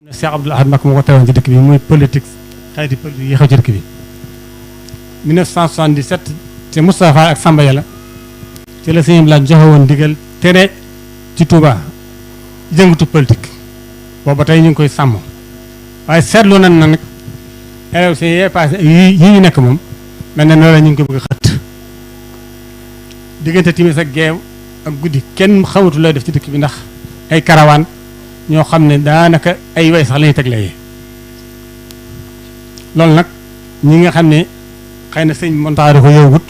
Cheikh Abdoul Ahad Mbacké moo ko teewoon ci dëkk bi muy politique xeeti politique yi xew ci dëkk bi 1977 te Moustapha ak Samba Yàlla ci la sëñ Blanc joxe woon ndigal tere ci Touba jëngatu politique booba tey ñu ngi koy sàmm waaye seetlu nañ na nag élection yee passé yi ñu nekk moom mel na loolu ñu ngi ko bëgg a xët diggante timis ak geew ak guddi kenn xamatu looy def ci dëkk bi ndax ay karawaan ñoo xam ne daanaka ay way sax la ñuy teglee loolu nag ñi nga xam ne xëy na sëñ Mountakha ko yowgut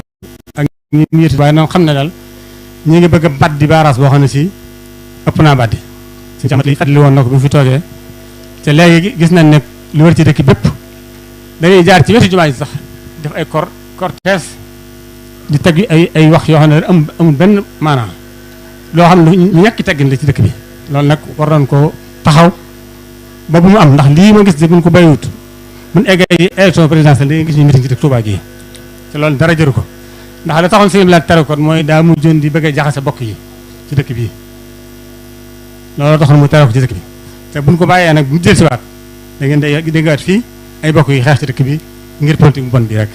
ak ñi mu yëtu waaye noonu xam ne daal ñi ngi bëgg a baddi baaraas boo xam ne si ëpp naa baddi suñu camat li fàttali woon na ko bi mu fi toogee te léegi gis nañ ne lu war ci dëkk bépp dañuy jaar ci wetu jumaa ji sax def ay cortège di teg ay wax yoo xam ne amul benn maanaam loo xam ne lu ñàkki teggin la ci dëkk bi loolu nag war nañ ko taxaw ba bu mu am ndax lii ma gis de buñ ko bàyyiwut buñ eggee élection présidentielle da ngay gis ñu meeting ci dëkk Touba gii te loolu dara jëru ko ndax la taxoon sëñ Blanc tere ko mooy daa mujjoon di bëgg a jaxase bokk yi ci dëkk bii loolu taxoon mu tere ko ci dëkk bi te buñ ko bàyyee nag bu jël siwaat da ngeen day déggaat fii ay bokk yi xeex ci dëkk bi ngir politique bu bon bi rek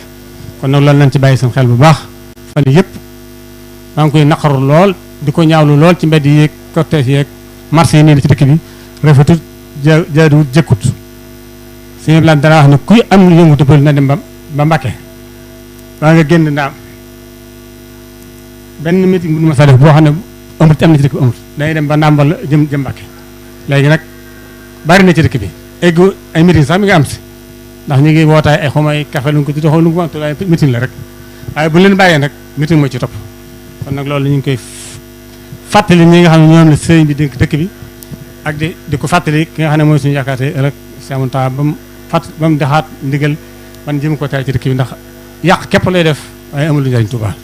kon nag loolu lañ ci bàyyi seen xel bu baax fan yëpp maa ngi koy naqaru lool di ko ñaawlu lool ci mbedd yeeg cortège yeeg marché yi nii ci dëkk bi rafetut jaaduwut jëkkut sëñ Blanc dara wax ne kuy am lu yëngu te pël na dem ba Mbàkke waa nga génn ndaam benn meeting bu ma sa def boo xam ne amul am na ci dëkk bi amul dañuy dem ba ndaam wala jëm Mbàkke léegi nag bari na ci dëkk bi eggu ay meeting sax mi nga am si ndax ñu ngi wootaay ay xomay café lu ko tudd lu ko ay meeting la rek waaye bu leen bàyyee nag meeting mooy ci topp kon nag loolu ñu ngi koy fàttali ñi nga xam ne ñoom la sëriñ bi dénk dëkk bi ak di ko fàttali ki nga xam ne mooy suñu yaakaar tey ëllëg Cheikh Mountakha ba mu dexaat ndigal man jëm ko tere ci dëkk bi ndax yàq képp lay def waaye amul lu njariñ Touba